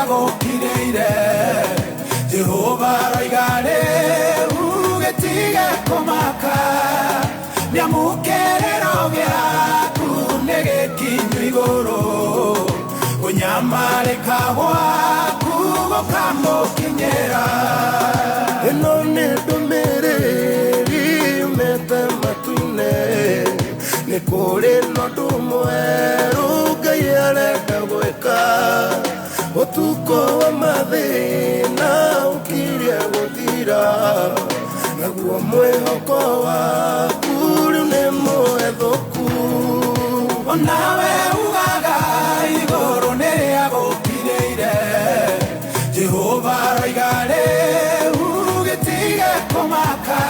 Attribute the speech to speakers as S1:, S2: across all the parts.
S1: gũkirĩire. Jehova aroiga rĩu gĩtige kũmaka, nĩamu kĩrĩro gĩaku nĩ gĩkinyu igũrũ. Kũnyamarĩka gwaku gũkamũkinyĩra.
S2: Ĩno nĩ ndũmĩrĩri yumĩte matu-inĩ, nĩ kũrĩ na ũndũ mwerũ Ngai arenda gwĩka. Ũtukũ wa mathĩna ũkirie gũthira, naguo mwĩhoko waku rĩu nĩ mũhethũku.
S1: Onawe ugaga igũrũ nĩ rĩa gũkirĩire. Jehova aroiga rĩu gĩtige kũmaka,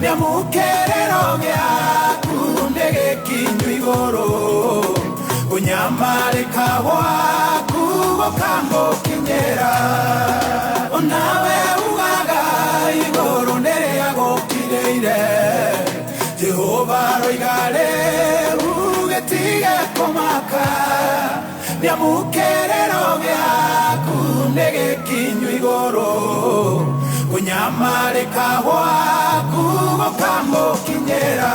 S1: nĩamu kĩrĩro gĩaku nĩ gĩkinyu igũrũ. Kũnyamarĩka gwaku gũkamũkinyĩra. Onawe ugaga igũrũ nĩ rĩa gũkirĩire. Jehova aroiga rĩu gĩtige kũmaka, nĩamu kĩrĩro gĩaku nĩ gĩkinyu igũrũ. Kũnyamarĩka gwaku gũkamũkinyĩra.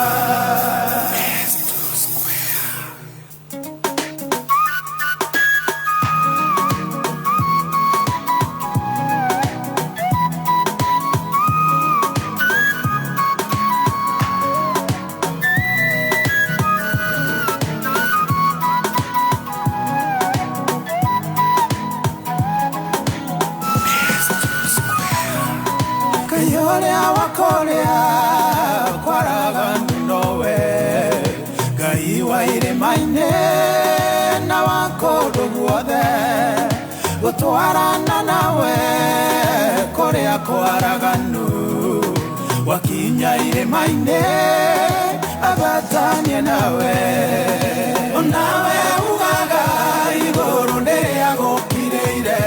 S1: Ngai ũrĩa wa kũrĩa kwaraganu nowe, Ngai wa irĩma-inĩ na wa kũndũ guothe, gũtwarana nawe kũrĩa kwaraganu. Wakinya irĩma-inĩ abatanie nawe. Onawe ugaga igũrũ nĩ rĩa gũkirĩire.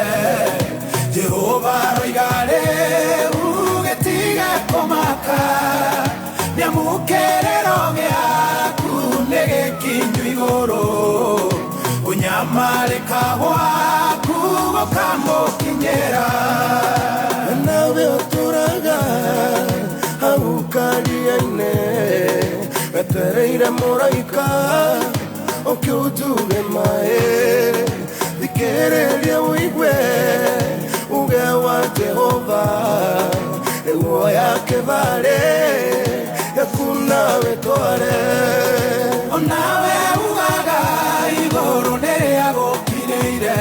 S1: Jehova aroiga rĩu gĩtige kũmaka, nĩamu kĩrĩro gĩaku nĩ gĩkinyu igũrũ. Kũnyamarĩka gwaku gũkamũkinyĩra.
S2: Nawe ũtũraga hau karia-inĩ, wetereire mũraika ũke ũnjuge maĩ. Thikĩrĩria ũigue uge wa Jehova, nĩguo ya kĩbarĩ yaku nawe tware.
S1: Onawe ugaga igũrũ nĩ rĩa gũkirĩire.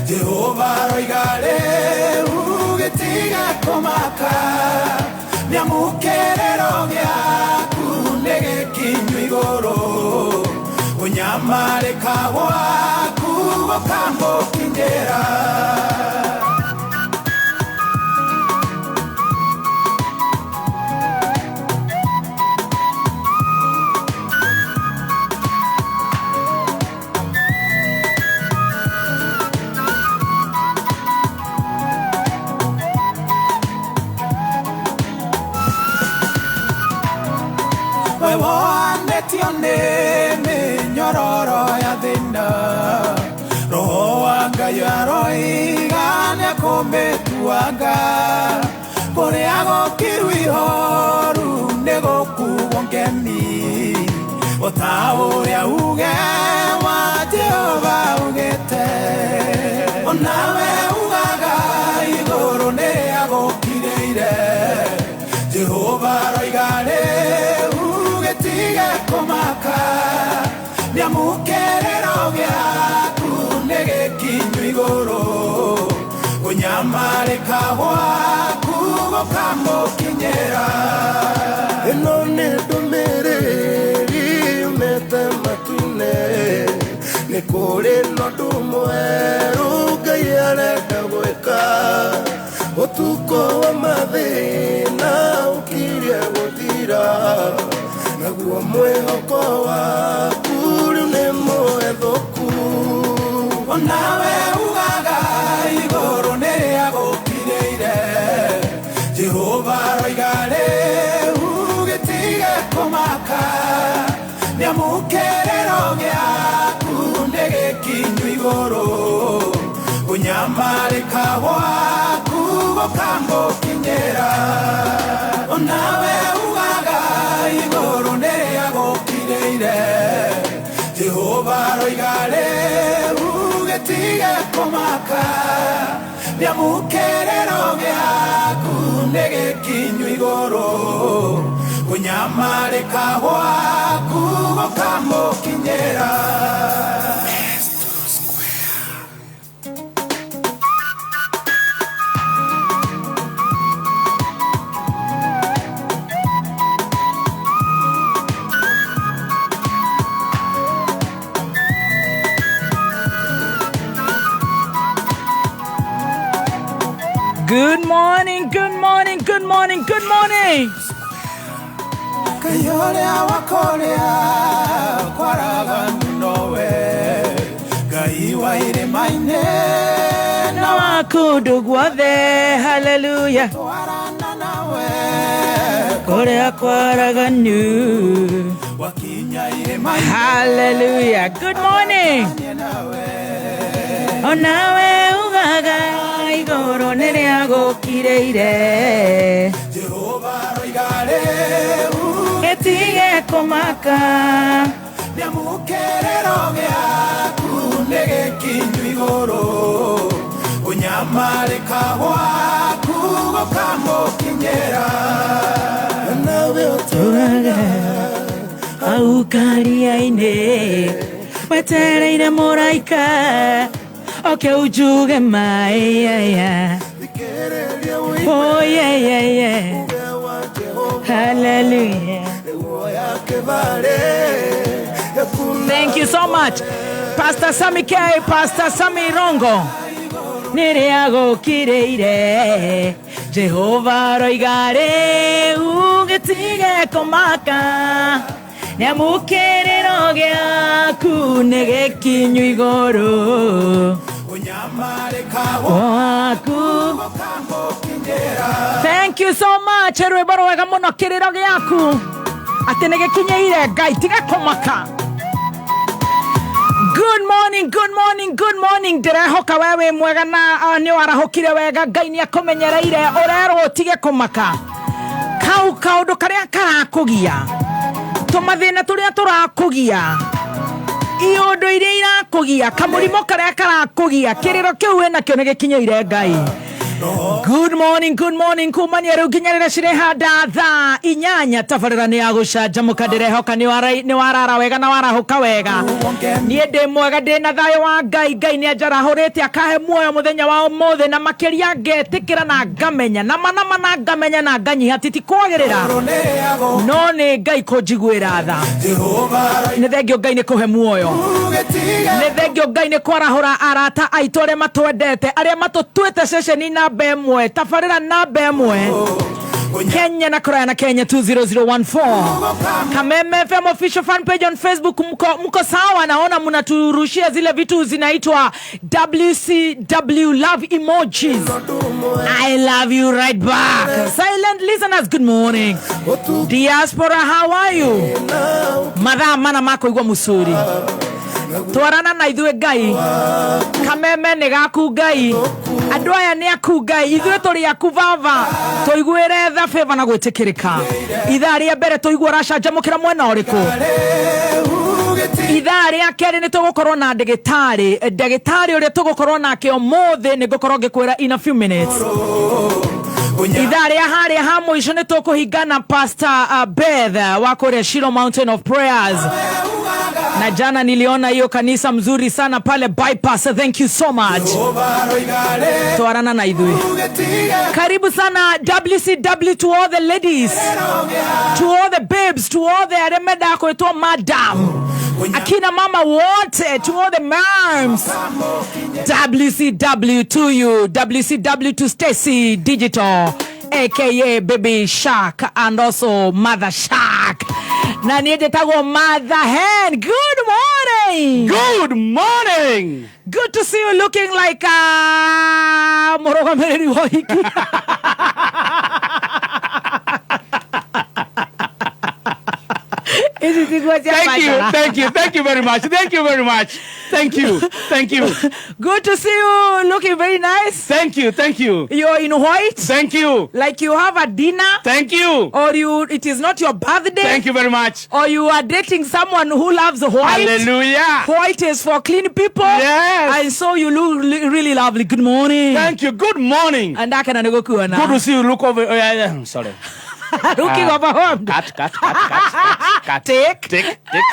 S1: Jehova aroiga rĩu gĩtige kũmaka, nĩamu kĩrĩro gĩaku nĩ gĩkinyu igũrũ. Kũnyamarĩka gwaku gũkamũkinyĩra. We wonetio nĩ mĩnyororo ya thĩna, Roho wa Ngai aroiga nĩekũmĩtuanga. Kũrĩa gũkiru ihoru nĩ gũkuo ngemi, o ta ũrĩa uge wa Jehova ugĩte. Onawe ugaga igũrũ nĩ rĩa gũkirĩire. Jehova aroiga rĩu gĩtige kũmaka, nĩamu kĩrĩro gĩaku nĩ gĩkinyu igũrũ. Kũnyamarĩka gwaku gũkamũkinyĩra.
S2: Ĩno nĩ ndũmĩrĩri yumĩte matu-inĩ, nĩ kũrĩ na ũndũ mwerũ Ngai arenda gwĩka. Ũtukũ wa mathĩna ũkirie gũthira, naguo mwĩhoko waku rĩu nĩ mũhethũku.
S1: Onawe ugaga igũrũ nĩ rĩa gũkirĩire. Jehova aroiga rĩu gĩtige kũmaka, nĩamu kĩrĩro gĩaku nĩ gĩkinyu igũrũ. Kũnyamarĩka gwaku gũkamũkinyĩra. Onawe ugaga igũrũ nĩrĩagũkirĩire. Jehova aroiga rĩu gĩtige kũmaka, nĩamu kĩrĩro gĩaku nĩ gĩkinyu igũrũ. Kũnyamarĩka gwaku gũkamũkinyĩra.
S3: Good morning, good morning, good morning, good morning.
S1: Ngai ũrĩa wa kũrĩa kwaraganu nowe, Ngai wa irĩma-inĩ
S3: Na wa kũndũ guothe, hallelujah.
S1: twarana nawe.
S3: Kũrĩa kwaraganu.
S1: Wakinya irĩma-inĩ.
S3: Hallelujah. Good morning.
S1: Nawe.
S3: Onawe ugaga igũrũ nĩrĩagũkirĩire.
S1: Jehova aroiga rĩu
S3: Gĩtige kũmaka.
S1: Nĩamu kĩrĩro gĩaku nĩ gĩkinyu igũrũ. Kũnyamarĩka gwaku gũkamũkinyĩra.
S2: Nawe
S3: Tũraga hau karia-inĩ wetereire mũraika oke unjuge maĩ, yeah, yeah.
S2: Thikĩrĩria ũigue
S3: Oh, yeah, yeah, yeah.
S2: uuge wa Jehova.
S3: Hallelujah.
S2: Nĩguo yakĩbarĩ yaku na
S3: Thank you so much. Pastor Sammy K, Pastor Sammy Rongo. Nĩrĩagũkirĩire. Jehova aroiga rĩu gĩtige kũmaka. Nĩamu kĩrĩro gĩaku nĩ gĩkinyu igũrũ.
S1: Kũnyamarĩka
S3: Gwaku.
S1: gũkamũkinyĩra.
S3: Thank you so much. Rwĩmbo rwega mũno kĩrĩro gĩaku. Atĩ nĩ gĩkinyĩire Ngai tiga kũmaka. Good morning, good morning, good morning. Ndĩrehoka we wĩ mwega na nĩ warahũkire wega. Ngai nĩ akũmenyereire ũrerwo ũtige kũmaka. Kau kaũndũ karĩa karakũgia, tũmathĩna tũrĩa tũrakũgia, iũndũ iria irakũgia, kamũrimũ karĩa karakũgia, kĩrĩro kĩu wĩnakĩo nĩ gĩkinyĩire Ngai. Good morning, good morning. Kumania rĩu nginya rĩrĩa cirehanda thaa 8 tabarĩra nĩ ya gũcanjamũka. Ndĩrehoka nĩ warara wega na warahũka wega. Niĩ ndĩ mwega, ndĩ na thayũ wa Ngai. Ngai nĩ anjarahũrĩte akahe muoyo mũthenya wa ũmũthĩ, na makĩria ngetĩkĩra na ngamenya na manama na ngamenya na nganyiha titi kwagĩrĩra,
S1: Igũrũ nĩrĩagũ
S3: no nĩ Ngai kũnjiguĩra tha.
S1: Jehova aroiga
S3: Nĩ thengio Ngai nĩ kũhe muoyo.
S1: gĩtige
S3: Nĩ thengio Ngai nĩ kwarahũra arata aitũ arĩa matwendete, arĩa matũtuĩte ceceni namba ĩmwe, tabarĩra namba ĩmwe Kenya na kũraya na Kenya 20014. Kameme FM official fan page on Facebook, mko sawa? Naona mnaturushia zile vitu zinaitwa WCW love emojis. I love you right back. Silent listeners, good morning. Diaspora, how are you? Mathaa mana makũigua mũcuri twarana na ithuĩ Ngai. Kameme nĩ gaku Ngai, andũ aya nĩ aku Ngai, ithuĩ tũrĩ aku baba. Tũiguĩre tha favor na gwĩtĩkĩrĩka. Ithaa rĩa mbere tũigua ũracanjamũkĩra mwena ũrĩkũ?
S1: Rĩu gĩtige
S3: Ithaa rĩa kerĩ nĩ tũgũkorwo na ndagĩtarĩ, ndagĩtarĩ ũrĩa tũgũkorwo nake ũmũthĩ nĩ ngũkorwo ngĩkwĩra in a few minutes. Ithaa rĩa harĩa ha mũico nĩ tũkũhingana Pastor Beth wa kũrĩa Shilo Mountain of Prayers, na jana niliona hiyo kanisa mzuri sana pale bypass. Thank you so much.
S1: Jehova aroiga rĩu
S3: Twarana na ithuĩ.
S1: Gĩtige
S3: Karibu sana WCW to all the ladies, to all the babes, to all the arĩa mendaga kwĩtwo madam, akina mama wote, to all the moms. WCW to you, WCW to Stacy Digital, aka Baby Shark and also Mother Shark. Na niĩ njĩtagwo Mother Hen. Good morning.
S4: Good morning.
S3: Good to see you looking like mũrũgamĩrĩri wa ũhiki. Ici ti nguo cia
S4: Thank you,
S3: bachelor.
S4: thank you, thank you very much. Thank you very much. Thank you, thank you,
S3: Good to see you looking very nice.
S4: thank you, thank you,
S3: You're in white.
S4: thank you,
S3: Like you have a dinner.
S4: thank you,
S3: Or you, it is not your birthday.
S4: thank you very much.
S3: Or you are dating someone who loves white.
S4: Hallelujah.
S3: White is for clean people.
S4: Yes.
S3: And so you look really lovely. Good morning.
S4: Thank you. Good morning.
S3: And akena nä gå kuona.
S4: Good to see you. Look over. Oh, yeah, yeah. Sorry.
S3: Looking overwhelmed.
S4: Cut, cut, cut, cut, cut, cut.
S3: Take.
S4: Tick, tick.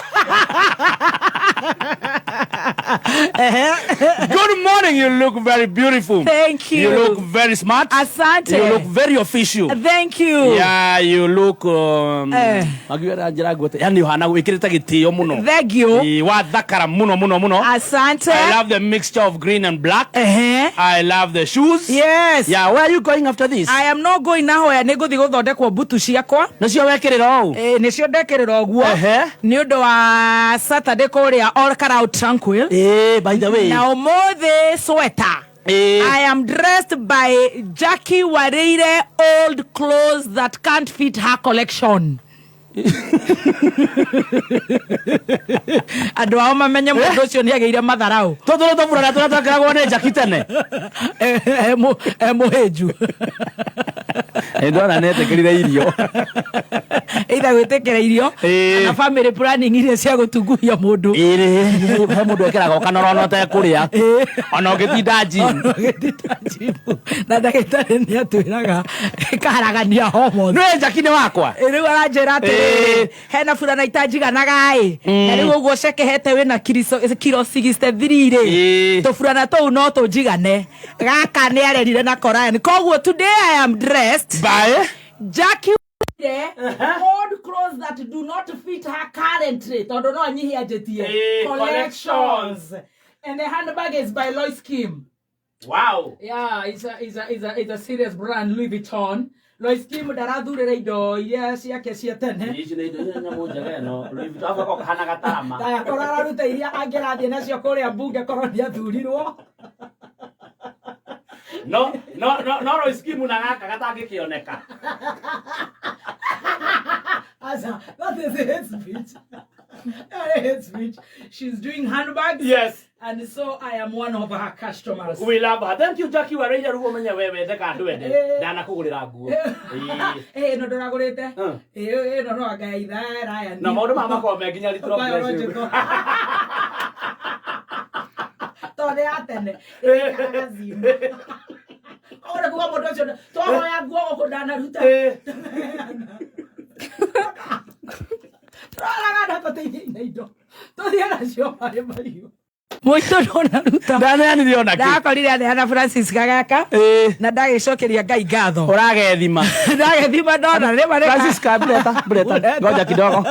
S4: Good morning. You look very beautiful.
S3: Thank you.
S4: You look very smart.
S3: Asante.
S4: You look very official.
S3: Thank you.
S4: Yeah, you look
S3: Eh.
S4: Magiwera njira ngwete. Yani uhana wikirite gitio muno.
S3: Thank you.
S4: Ĩ, wathakara muno muno muno.
S3: Asante.
S4: I love the mixture of green and black.
S3: Ehe.
S4: I love the shoes.
S3: Yes.
S4: Yeah, where are you going after this?
S3: I am not going nowhere. Nä ngå thiä gå thondekwo mbutu ciakwa.
S4: Nacio wekĩrĩra ũũ?
S3: Nä cio ndekä rä ra å guo
S4: Ehe.
S3: nä å ndå wa Saturday kå rä a All Karau Tranquil.
S4: Eh, by the way.
S3: Na å må thä sweater.
S4: Eh.
S3: I am dressed by Jackie Wareire old clothes that can't fit her collection. Andå ao mamenye må ndå å cio nä agä ire matharau.
S4: Tũtũ nĩ tũburana tũrĩa twekĩragwo nĩ Jackie tene.
S3: E må hä nju.
S4: Ndona nĩ etĩkĩrire irio.
S3: Either gwä tä kä ra irio
S4: Ĩĩ.
S3: kana family planning iria cia gå tunguhia må ndå.
S4: Ĩrĩ, he mũndũ ekĩraga ũkanora ona ũtekũrĩa. Ona ũngĩtinda gym.
S3: Na ndagätarä nä atwä raga ĩkaharagania hormones.
S4: Nĩwe Jackie nĩ wakwa.
S3: Rä u aranjä ra atä
S4: Ĩĩ.
S3: hena burana itanjiganaga ä na rä u å guo cekehete wä na kiro 63 rä
S4: Ĩĩ.
S3: tå burana tå u no tå njigane gaka nä arerire na koran koguo today I am dressed
S4: Bye.
S3: Jackie old clothes that do not fit her currently tondu no anyihia njitie
S4: Ĩĩ,
S3: collections and the handbag is by Lois Kim.
S4: Wow.
S3: Yeah, it's a serious brand, Louis Vuitton. Lois Kim ndarathurĩra indo iria ciake cia tene.
S4: Ici nĩ indo nyamũ njega ĩno. Louis Vuitton agakorwo kahana gatarama.
S3: Ndagakorwo araruta iria angĩrathiĩ nacio kũrĩa mbunge korwo nĩathurirwo.
S4: No, no, no, no Lois Kim na gaka gatangĩkĩoneka.
S3: Asa, that is a hate speech. That is a hate speech. She's doing handbags.
S4: Yes.
S3: And so I am one of her customers.
S4: We love her. Thank you Jackie Wareire rĩu ũmenye we wende kana ndwende.
S3: Eh.
S4: Ndanakũgũrĩra nguo. Ĩĩ.
S3: Eh, no ndũragũrĩte.
S4: Mm.
S3: Eh, no no anga itha Ryan.
S4: Na maũndũ maya makoragwo me nginya little
S3: Biological. Tondũ ya tene. Ĩikaraga zima. Ore kuga mũndũ ũcio twahoya nguo gũkũ ndanaruta. Tũroraga na tũteithie na indo. Tũthiĩ nacio marĩ mariũ. Mũitũ ndũnaruta.
S4: Ndaneanire ona kĩ.
S3: Ndakorire aneana Francis gagaka
S4: Ĩĩ.
S3: na ndagĩcokeria Ngai ngatho.
S4: Ũragethima.
S3: Ndagethima ndona rĩma
S4: Francis ka mleta, mleta. Ngoja kidogo.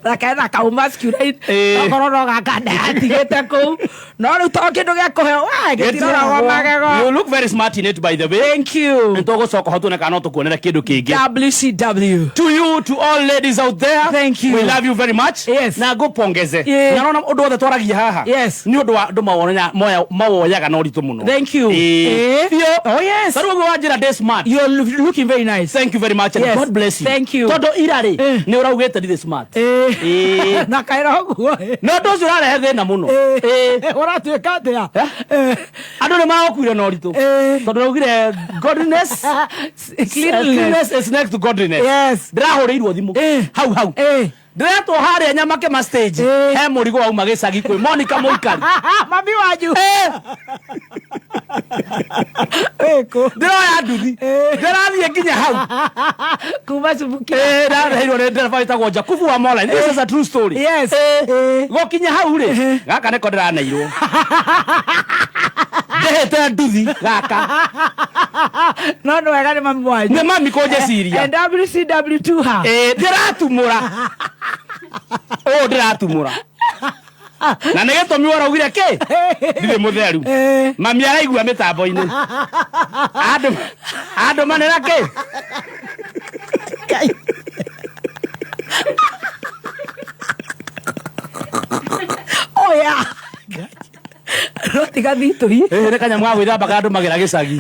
S3: na kena kau masculine
S4: Ĩĩ.
S3: okorwo no gaka ndatigĩte kũu no rĩu to kĩndũ gĩa kũheo we gĩtiroragwo magego.
S4: You look very smart in it by the way.
S3: Thank you.
S4: Nĩtũgũcoka ho tuone kana no tũkuonere kĩndũ kĩngĩ.
S3: WCW.
S4: To you, to all ladies out there.
S3: Thank you.
S4: We love you very much.
S3: Yes.
S4: Na ngũpongeze.
S3: Yeah.
S4: Na nona ũndũ wothe twaragia haha.
S3: Yes.
S4: Nĩ ũndũ wa andũ mawoyaga na ũritũ mũno.
S3: Thank you.
S4: Ĩĩ.
S3: Ĩĩ.
S4: Biũ.
S3: Oh yes.
S4: Ta rĩu ũguo wanjĩra ndĩ smart.
S3: You're looking very nice.
S4: Thank you very much and
S3: Yes.
S4: God bless you.
S3: Thank you.
S4: Tondũ ira rĩ,
S3: Eh.
S4: nĩ ũraugĩte ndirĩ smart.
S3: Ĩĩ.
S4: Ĩĩ.
S3: Na kaĩra ũguo.
S4: Na ũndũ ũcio ũrarehe thĩna mũno. Ĩĩ.
S3: Ũratuĩka atĩa?
S4: Eh? Andũ nĩ magokuire na ũritũ.
S3: Ĩĩ.
S4: Tondũ ũraugire godliness
S3: Cleanliness.
S4: cleanliness is next to godliness.
S3: Yes.
S4: Ndĩrahũrĩirwo thimũ.
S3: Ĩĩ.
S4: Hau hau.
S3: Ĩĩ.
S4: Ndĩretwo harĩa Nyamakema stage.
S3: Ĩĩ.
S4: He mũrigo wauma gĩcagi kwĩ Monica Mũikari.
S3: Mami wanyu. Wĩkũ?
S4: Ndĩroya nduthi. Ndĩrathiĩ nginya hau.
S3: Kuma Subukia.
S4: Ĩĩ, ndareheirwo nĩ ndereba wĩtagwo Jakubu wa Mola. This is a true story.
S3: Yes.
S4: Ĩĩ.
S3: Ĩĩ.
S4: Gũkinya hau rĩ, gaka nĩko ndĩraneirwo. Ndĩhĩte nduthi gaka.
S3: No nĩ wega nĩ mami wanyu.
S4: Nĩ mami kũnjĩciria.
S3: And WCW2 ha.
S4: Ĩĩ, ndĩratumũra. Ũũ ndĩratumũra. Na nĩ gĩtũmi ũraugire kĩ? Ndirĩ mũtheru.
S3: Ĩĩ.
S4: Mami araigua mĩtambo-inĩ. Andũmanĩra kĩ?
S3: Ngai. Oh yeah. No tiga thitũi.
S4: Ĩĩ, nĩ kanyamũ ga gwĩthamba karĩa ndũmagĩra gĩcagi.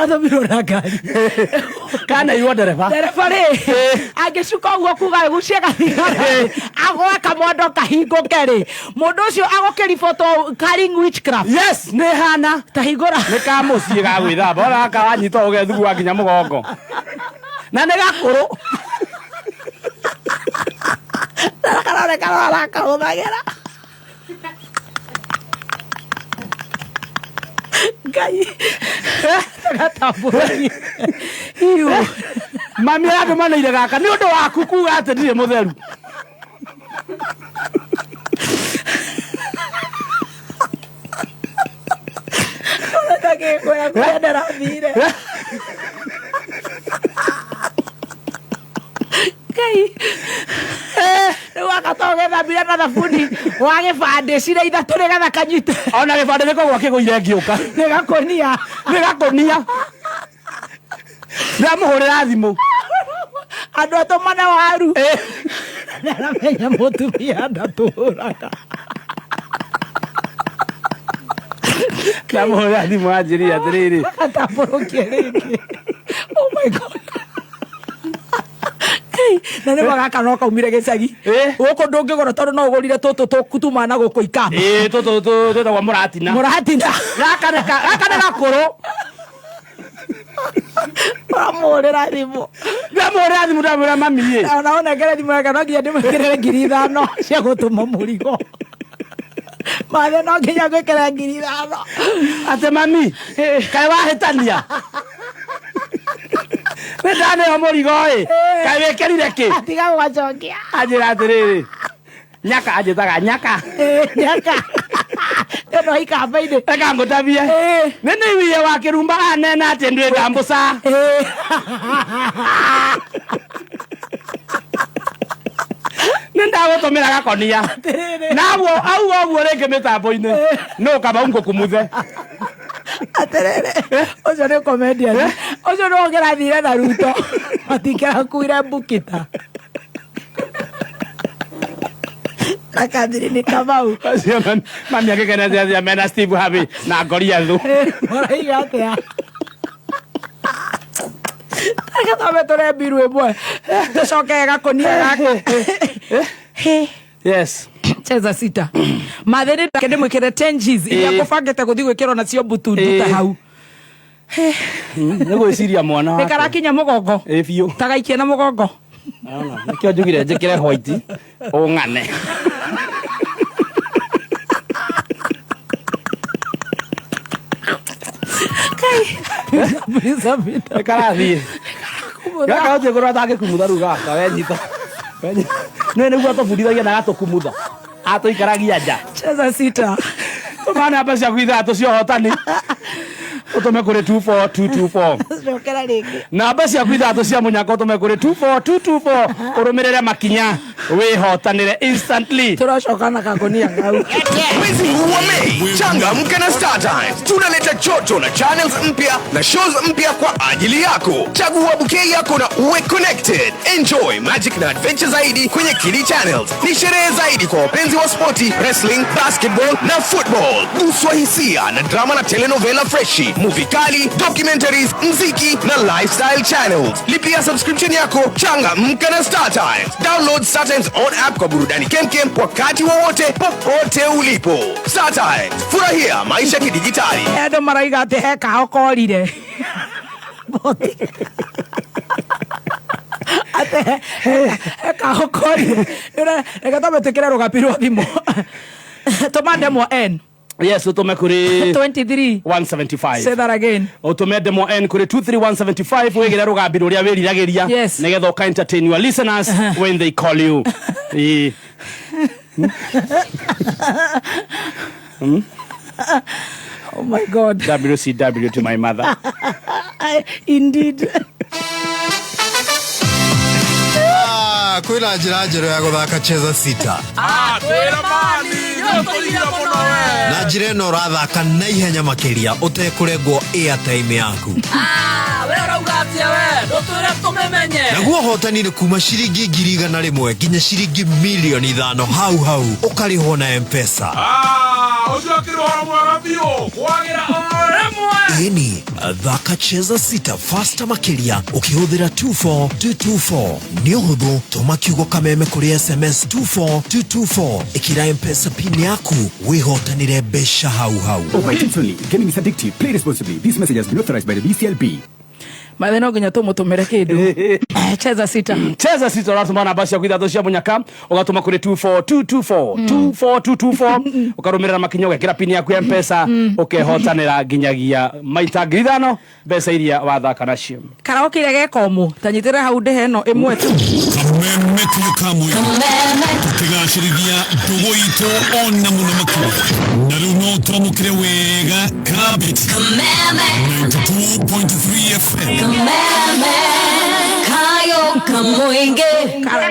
S3: Arathomirwo na ngari.
S4: Kana iwo ndereba.
S3: Ndereba rĩ, angĩcuka ũguo kuga ĩgucie gathigara, agwe kamondo kahingũke rĩ, mũndũ ũcio agũkĩribotwo carrying witchcraft.
S4: Yes, nĩ hana.
S3: Ta hingũra.
S4: Nĩ ka mũciĩ ga gwĩthamba. Ona gaka wanyita ũgethugua nginya mũgongo. Na nĩ gakũrũ.
S3: Karoneka no arakahũthagĩra. Ngai. Gatambũrũkie. Iu.
S4: Mami arandũmanĩire gaka nĩ ũndũ waku kuga atĩ ndirĩ mũtheru.
S3: Ndagĩkwĩra kũrĩa ndĩrathire. Ngai. Rĩu aka to gĩthambire na thabuni wa gĩbandĩ cira ithatũ nĩgetha kanyite.
S4: Ona gĩbandĩ nĩ kũgwa kĩgũire ngĩũka.
S3: Nĩ gakũnia.
S4: Nĩ gakũnia. Ndĩramũhũrĩra thimũ.
S3: Andũ atũmane waru. Nĩaramenya mũtumia ndatũraga.
S4: Ndĩramũhũrĩra thimũ anjĩrire atĩrĩrĩ.
S3: Gatambũrũkie rĩngĩ. Oh my God. Ngai, na nĩ gaka no kaumire gĩcagi. Gũkũ ndũngĩgũra tondũ no ũgũrire tũtũ tũtuma na gũkũ ikamba.
S4: Ĩĩ tũtũ twĩtagwo mũratina.
S3: Mũratina.
S4: Gaka nĩ gakũrũ.
S3: Ũramũhũrĩra thimũ.
S4: Ndĩramũhũrĩra thimũ ndamwĩra mami ĩ.
S3: Ona ũnengere thimũ yake no nginya ndĩmwĩkĩrĩre 5,000 cia gũtũma mũrigo. Mathe no nginya ngwĩkĩre 5,000.
S4: Atĩ mami, kaĩ wahĩtania? Nĩ ndaneo mũrigo ĩ. Kaĩ wĩkĩrire kĩ?
S3: Tiga gũgacokia.
S4: Anjĩra atĩrĩrĩ. Nyaka anjĩtaga nyaka.
S3: Nyaka. Ĩno ikamba-inĩ.
S4: Reka ngũtabie. Nĩ nĩiguire wa kĩrumba anena atĩ ndwĩ ndambũca. Nĩ ndagũtũmĩra gakonia. Naguo auga ũguo rĩngĩ mĩtambo-inĩ. No kaba ngũkumuthe.
S3: Atĩrĩrĩ, ũcio nĩ comedian. Ũcio nĩ ũngĩrathire na Ruto. Matingĩrakuire Bukita. Na Catherine Kamau.
S4: Acio mami agĩkenete atĩa mena Steve Harvey na Goliath.
S3: Maraiga atĩa? Reke twambe tũre mbiru ĩmwe. Tũcoke gakũnia gaka.
S4: Yes.
S3: Cheza sita. Mathĩ nĩ ndĩmwĩkĩre 10 Gs iria ngũbangĩte gũthiĩ gwĩkĩrwo nacio mbutu nduta hau.
S4: Nĩ gwĩciria mwana
S3: Nĩ
S4: wakwa.
S3: karakinya mũgongo.
S4: Ĩ biũ.
S3: Ta gaikie na mũgongo.
S4: Nĩkĩo njugire njĩkĩre white ũng'ane. Nĩ karathiĩ. Gaka ũthiĩ kũrora atangĩkumutha rĩu gaka wenyita. Nĩ nĩguo atũbundithagia na agatũkumutha. Atũikaragia nja.
S3: Cheza sita.
S4: Tũma namba ciaku ithatũ cia ũhotani. Ũtũme kũrĩ 24224.
S3: Cokera rĩngĩ.
S4: Namba ciaku ithatũ cia mũnyaka ũtũme kũrĩ 24224 ũrũmĩrĩre makinya wĩhotanĩre instantly.
S3: Tũracoka na kakũnia kau.
S5: Mwezi huu wa Mei, changamka na Star Times. Tunaleta choto na channels mpya na shows mpya kwa ajili yako. Chagua bouquet yako na uwe connected. Enjoy magic na adventure zaidi kwenye Kili Channels. Ni sherehe zaidi kwa wapenzi wa spoti, wrestling, basketball na football. Guswa hisia na drama na telenovela freshi, movie kali, documentaries, mziki na lifestyle channels. Lipia subscription yako, changamka na Star Times. Download Star Times on app kwa burudani kemkem wakati wowote popote ulipo. Star Times, furahia maisha kidijitali.
S3: Andũ maraiga atĩ he kaho korire. Atĩ he kaho korire. Reke twambe twĩkĩre rũgapi rwa thimũ. Tũma ndemwa N.
S4: Yes, ũtũme kũrĩ
S3: 23.
S4: 175.
S3: Say that again.
S4: Ũtũme ndemwa N kũrĩ 23175 wĩgĩre rũgambi rũrĩa wĩriragĩria.
S3: Yes.
S4: Nĩgetha ũka entertain your listeners when they call you. Ĩĩ.
S3: Oh my God.
S4: WCW to my mother.
S3: Indeed.
S6: Kwĩna njĩra njerũ ya gũthaka cheza sita. Na njĩra ĩno ũrathaka na ihenya makĩria ũtekũrengwo airtime yaku.
S7: We ũrauga atĩa we? Ndũtwĩre tũmĩmenye.
S6: Naguo ũhotani nĩ kuma ciringi 100,000 nginya ciringi 5,000,000 hau hau ũkarĩhwo na M-Pesa.
S7: Ũcio akĩrĩ ũhoro mwega biũ kwagĩra o rĩmwe.
S6: Ĩni, thaka cheza sita fasta makiria ũkĩhũthĩra 24224. Nĩ ũhũthũ, tũma kiugo kameme kũrĩ SMS 24224, ĩkĩra mpesa pin yaku wĩhotanĩre mbeca hau hau.
S8: Over 18 only. Gaming is addictive. Play responsibly. This message has been authorized by the BCLB.
S3: Mathe no nginya tũmũtũmĩre kĩndũ. Cheza sita.
S4: Cheza sita, ũratũma namba ciaku ithatũ cia mũnyaka, ũgatũma kũrĩ 24224, 24224, ũkarũmĩrĩra makinya, ũgekĩra pini yaku ya mpesa, ũkehotanĩra nginyagia maita 5,000 mbeca iria wathaka nacio.
S3: Karaokire gekomũ ta nyitĩrĩra hau ndĩhe ĩno ĩmwe tu.
S9: Kameme kamwe tukigacĩrithia ndũgũ itũ ona mũno makĩria, na rĩu no twamũkĩre wega kabiti 92.3 FM.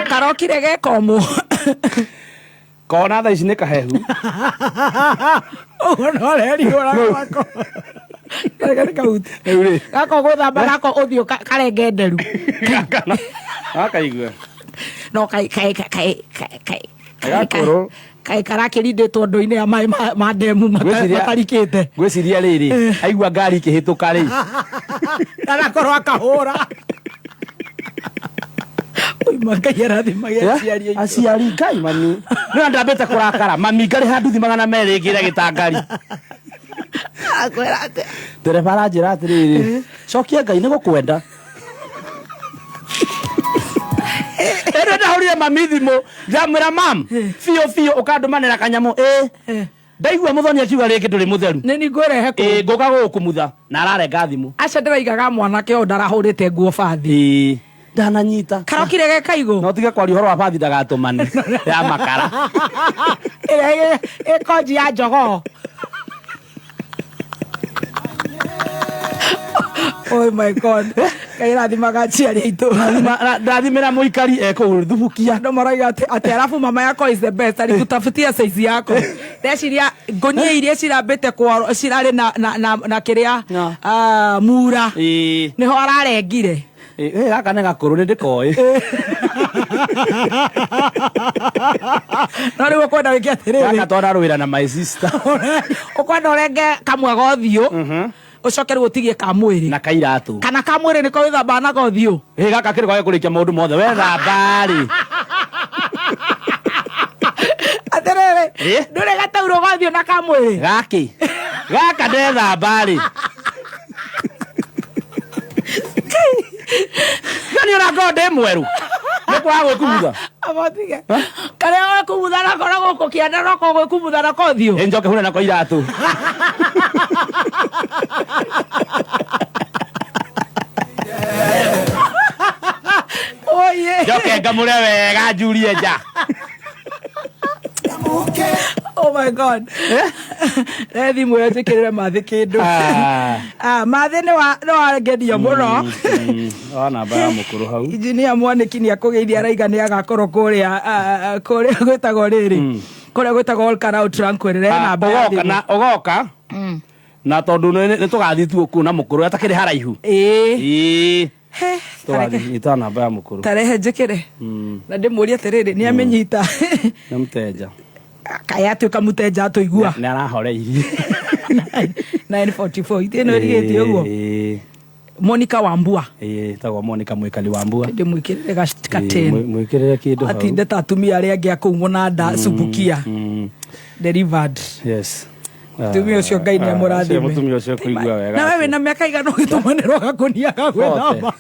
S3: Karokire gekomũ.
S4: Kona thaa ici nĩ kahehu.
S3: Ũguo no reriũra gwako. Kareke nĩ kahuti.
S4: Rĩu rĩ
S3: Gako gwĩthamba nako ũthiũ karenge nderu.
S4: Gakaigua
S3: no kai kai kai kai kai
S4: Gakũrũ.
S3: kai karakĩrindĩtwo ndũ-inĩ ya maĩ ma ndemu matarikĩte.
S4: Ngwĩciria rĩrĩ, aigua ngari ikĩhĩtũka rĩ,
S3: arakorwo akahũra. Oima Ngai arathimage aciari aitũ.
S4: Aciari ngai mami nĩ ndambĩte kũrakara mami ngarĩha nduthi 200 ngĩre gĩtangari.
S3: Akwĩra atĩa?
S4: Ndereba aranjĩra atĩrĩrĩ, cokia ngai nĩ gũkwenda. Ĩno ndahũrire mami thimũ, ndamwĩra mam biũ biũ ũkandũmanĩra kanyamũ ĩ ndaigua mũthoni akiuga rĩngĩ ndũrĩ mũtheru.
S3: Nĩ ni ngũrehe
S4: ĩ
S3: kũu.
S4: Ngũka gũgũkumutha na ararenga thimũ.
S3: Aca ndĩraigaga mwanake ũyũ ndarahũrĩte nguo bathi.
S4: Ĩ ndananyita.
S3: Karokire ge kaigũ.
S4: No tige kwaria ũhoro wa bathi ndagatũmane ya makara.
S3: Ĩrĩa ĩkonji ya jogoo. Oh my God. Ngai rathimaga aciari aitũ.
S4: Ndathimĩra mũikari ekũu thubukia.
S3: Andũ marauga atĩ alafu mama yako is the best, alikutafutia size yako. Ndeciria ngũnia iria cirambĩte kwaro cirarĩ na kĩrĩa mura.
S4: Ĩ
S3: Nĩho ararengire.
S4: Ĩ gaka nĩ gakũrũ nĩ ndĩkoĩ.
S3: No rĩu ũkwenda wĩke atĩrĩrĩ.
S4: Gaka twanarũĩra na my sister.
S3: Ũkwenda ũrenge kamwe ga ũthiũ, ũcoke rĩu ũtigie ka mwĩrĩ.
S4: Na kairatũ.
S3: Kana ka mwĩrĩ nĩko wĩthambaga nako ũthiũ.
S4: Ĩ gaka kĩrĩ gwake kũrĩkia maũndũ mothe wethamba rĩ.
S3: Atĩrĩrĩ,
S4: Ĩ?
S3: ndũrĩ gataurũ ga ũthiũ na ka mwĩrĩ.
S4: Gakĩ gaka ndethamba rĩ. Gani ũrakorwo ndĩ mwerũ nĩ kwaga gwĩkumutha.
S3: Abotige. Karĩa gwĩkumutha nako na gũkũ kĩanda noko gwĩkumutha nako ũthiũ.
S4: Ĩ njoke hure nako iratũ.
S3: Oye.
S4: Njoke ngamũre wega njurie nja.
S3: Oh my God. Re thimũ ĩyo njĩkĩrĩre Mathĩ kĩndũ. Mathĩ nĩ wangeria mũno.
S4: Wa namba ya mũkũrũ hau.
S3: Injinia Mwanĩki nĩ akũgeithia, araiga nĩ agakorwo kũrĩa kũrĩa gwĩtagwo rĩrĩ. Kũrĩa gwĩtagwo All Karau Tranquil. Re namba ya
S4: Ũgoka
S3: thimũ.
S4: na ũgoka na tondũ nĩ tũgathiĩ tu kũu na mũkũrũ atakĩrĩ haraihu.
S3: Ĩĩ.
S4: Ĩĩ.
S3: He,
S4: Tũgathiĩ ita namba ya mũkũrũ.
S3: tarehe njĩkĩre. Na ndĩmũrie atĩrĩrĩ, nĩ amĩnyita.
S4: Nĩ mũtenja.
S3: Kaĩ atuĩka mũtenja atũigua.
S4: Nĩ arahoreirie.
S3: 944 itĩ ĩno ĩrigĩtie ũguo.
S4: Ĩĩ.
S3: Monica Wambua.
S4: Ĩĩ, ĩtagwo Monica Mwĩkali Wambua.
S3: Ndĩmwĩkĩrĩre gateni.
S4: Mwĩkĩrĩre kĩndũ hau.
S3: Atinde ta atumia arĩa angĩ a kũu mũnanda Subukia. Delivered.
S4: Yes.
S3: Mũtumia ũcio Ngai nĩ amũrathime.
S4: Mũtumia ũcio kũigua wega.
S3: Na wewe na mĩaka igana ũgĩtũmanĩrwo gakũnia ga gwĩthamba.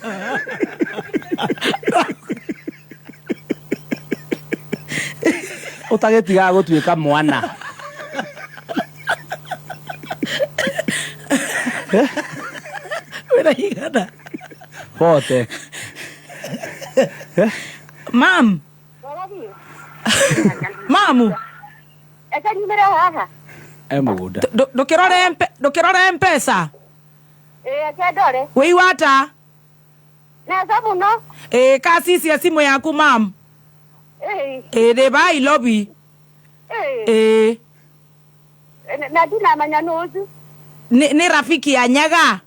S4: Ũtagĩtigaga gũtuĩka mwana.
S3: Wĩna igana.
S4: Bote.
S3: Mam. Mamu.
S4: E mũgũnda.
S3: Ndũkĩrore M-Pesa.
S10: Ĩĩ ndore.
S3: Wĩigua ata?
S10: Neza mũno.
S3: Ĩĩ kacicia simu yaku mam.
S10: Ĩĩ.
S3: Ĩĩ ndĩ Nairobi.
S10: Ĩĩ.
S3: Ĩĩ.
S10: Na ndinamenya nũ ũcio.
S3: Nĩ rafiki ya Nyaga.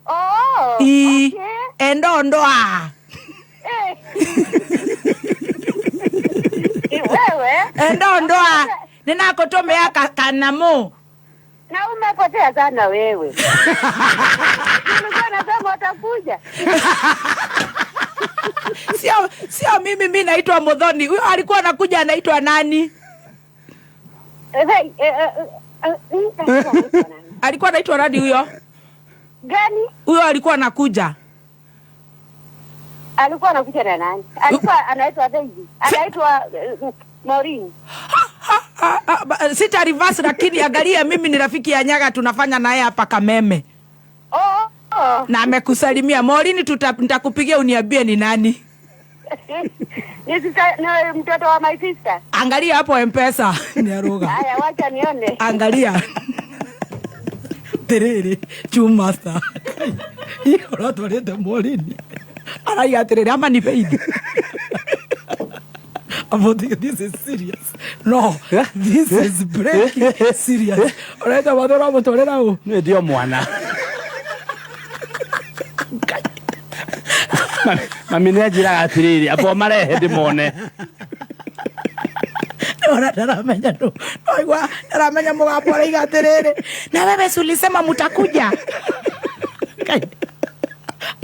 S10: Oh.
S3: Ii.
S10: Okay.
S3: Endondoa.
S10: Ĩĩ. Wewe.
S3: Endondoa. Ninakutumia kanamu.
S10: Na umepotea sana wewe. Nilikuwa nasema utakuja.
S3: Sio mimi naitwa Muthoni. Huyo alikuwa anakuja anaitwa nani? Alikuwa anaitwa nani huyo?
S10: Gani?
S3: Huyo alikuwa anakuja.
S10: Alikuwa anakuja na nani? Alikuwa anaitwa Daisy. Anaitwa Maureen.
S3: Sita reverse lakini angalia mimi ni rafiki ya Nyaga tunafanya naye hapa Kameme.
S10: Oh.
S3: Na amekusalimia. Maureen nitakupigia uniambie ni nani.
S10: Ni mtoto wa my sister.
S3: Angalia hapo M-Pesa. Ni aruga.
S10: Haya wacha nione.
S3: Angalia. Terere Chumasa. Hiyo ratwarete Maureen. Araiga atiriri ama ni Faith. About this is serious. No, this is breaking serious. Oraita mathora mutwarira u.
S4: Ni ndio mwana. Mami nĩ anjĩraga atĩrĩrĩ amba marehe ndĩmone.
S3: Ora ndaramenya no. Noigua ndaramenya mũgambo araiga atĩrĩrĩ. Na wewe si ulisema mutakuja.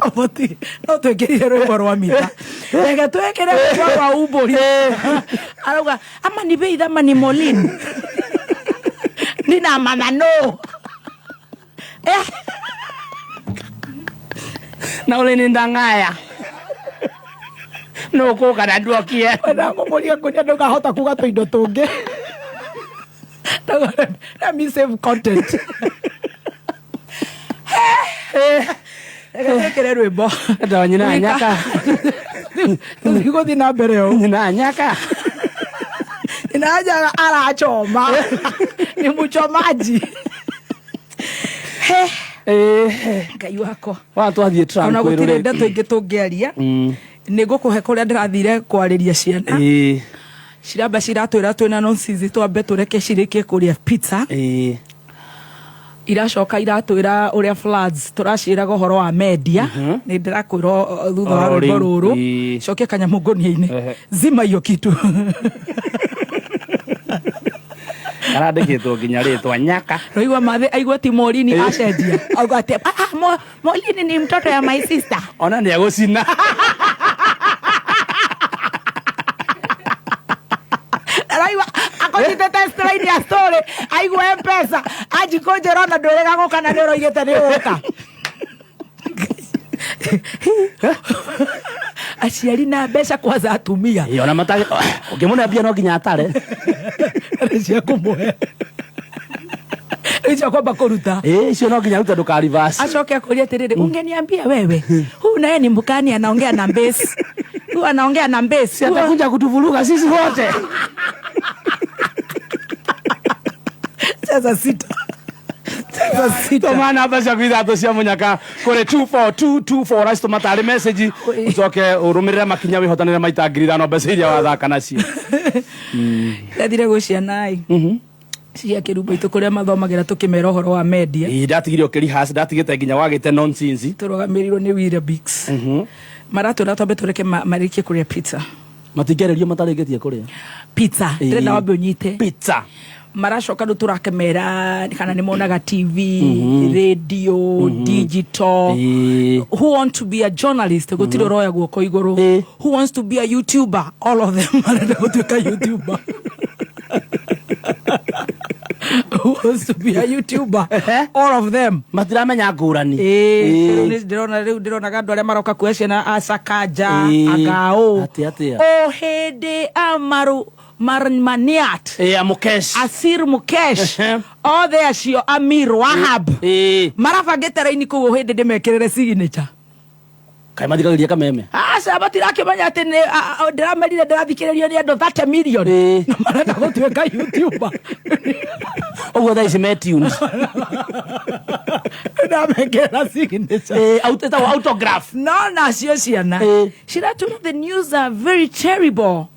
S3: Aboti no twĩkĩrire rwĩmbo rwa mitha. Reke twĩkĩre rwĩmbo rwa umbũri. Arauga ama ni Faith ama ni Maureen. Nina mama no.
S4: Na ule ni ndangaya. No kuka na nduokie.
S3: Wena ngũmũria ngũria ndũkahota kuga tũindo tũngĩ. Let me save content. Reke rwĩmbo.
S4: Ndo nyina nyaka.
S3: Tũtigũthiĩ na mbere ũũ.
S4: Nyina nyaka.
S3: Nyina nyaka arachoma. Ni mchomaji. Ngai wakwa.
S4: Wa twathiĩ trunk
S3: Ona gũtirĩ ndeto ingĩ tũngĩaria. Nĩ ngũkũhe kũrĩa ndĩrathire kwarĩria ciana. Ciramba ciratwĩra twĩna nonsense twambe tũreke cirĩkie kũrĩa pizza. Iracoka iratwĩra ũrĩa floods tũraciĩraga ũhoro wa media. Nĩ ndĩrakwĩra thutha wa rwĩmbo rũrũ. Cokia kanyamũ ngũnia-inĩ. Zima hiyo kitu.
S4: Arandĩkĩtwo nginya rĩtwa Nyaka.
S3: Roigua mathe aigua ti Maureen acenjia. Auga atĩ Maureen ni mtoto ya my sister.
S4: Ona nĩ egũcina.
S3: Araigua akonyitĩte test line ya story aigua M-Pesa anjikũnjĩra ona ndwĩrĩga gũka na nĩ ũroigĩte nĩ ũgũka. Aciari na mbeca kwanza atumia.
S4: Ona mata ũngĩmũne mbia no nginya atare.
S3: Cia kũmũhe. Icio kwamba kũruta.
S4: Icio no nginya arute ndũka reverse.
S3: Acoke akũrie atĩrĩrĩ, ungeniambia wewe. Huyu naye ni mkani anaongea na mbesi. Huyu anaongea na mbesi.
S4: Si atakuja kutuvuruga sisi wote.
S3: Sasa sita.
S4: Toma namba ciaku ithatũ cia mũnyaka kũrĩ 24224 ũracitũma tarĩ message ũcoke ũrũmĩrĩre makinya wĩhotanĩre maita 5,000 mbeca iria wathaka nacio.
S3: Ndathire gwĩ ciana ĩ cia kĩrumbo itũ kũrĩa mathomagĩra tũkĩmera ũhoro wa media.
S4: Ndatigire ũkĩrehearse ndatigĩte nginya wagĩte nonsense.
S3: Tũrũgamĩrĩirwo nĩ Weetabix. Maratwĩra twambe tũreke marĩkie kũrĩa pizza.
S4: Matingĩarĩrio matarĩkĩtie kũrĩa
S3: pizza. Ndĩrenda wambe ũnyite
S4: pizza.
S3: Maracoka rĩu tũrakĩmera kana nĩ monaga TV, radio, digital. Who want to be a journalist gũtirĩ ũroya guoko igũrũ. Who wants to be a YouTuber? All of them marenda gũtuĩka YouTuber. Who wants to be a YouTuber? All of them.
S4: Matiramenya ngũrani.
S3: Ndĩrona rĩu ndĩronaga andũ arĩa maroka kuoya ciana a Sakaja, Agao.
S4: Atĩa?
S3: O hĩndĩ amaru Marmaniat.
S4: Mukesh.
S3: Asir Mukesh. Othe acio Amir Wahab. Marabangĩte raini kũu hĩndĩ ndĩmekĩrĩre signature.
S4: Kaĩ mathikagĩrĩria Kameme?
S3: Aca matirakĩmenya atĩ nĩ ndĩramerire ndĩrathikĩrĩrio nĩ andũ 30 million. Na marenda gũtuĩka YouTuber.
S4: Ũguo thaa ici me tunes.
S3: Ndamekĩrĩra signature.
S4: Ĩtagwo autograph.
S3: No nacio ciana. Ciratwĩra the news are very terrible.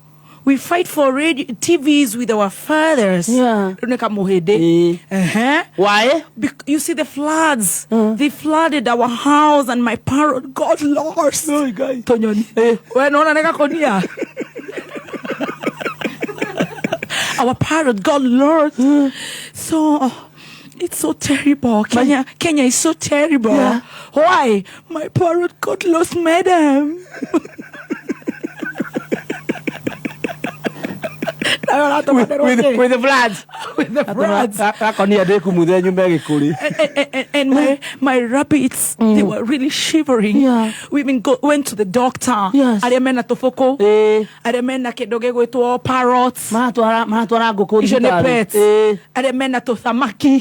S3: We fight for radio, TVs with our fathers.
S4: Yeah. Why?
S3: You see the floods. They flooded our house and my parrot got lost.
S4: Oh, guys.
S3: Tonyoni. We naona neka konia. Our parrot got lost. So it's so terrible. Kenya is so terrible.
S4: Yeah.
S3: Why? My parrot got lost, madam.
S4: With the floods.
S3: With the floods.
S4: Gakonia ndä kumuthe nyume gä kå rä.
S3: And my rabbits, they were really shivering.
S4: Yeah.
S3: We even went to the doctor.
S4: Yes.
S3: Arĩa mena tũbũkũ. Arĩa mena kĩndũ gĩgwĩtwo parrots.
S4: Maratwara ngũkũ
S3: Icio nĩ
S4: thibitarĩ.
S3: pets. Arĩa mena tũthamaki.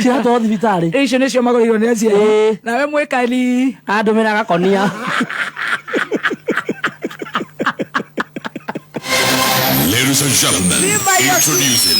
S4: Ciratwarwo thibitarĩ.
S3: Icio nĩcio magũrĩirwo nĩ aciari. Nawe mwĩkali.
S4: Andũmĩra gakonia.
S9: Ladies and gentlemen, introducing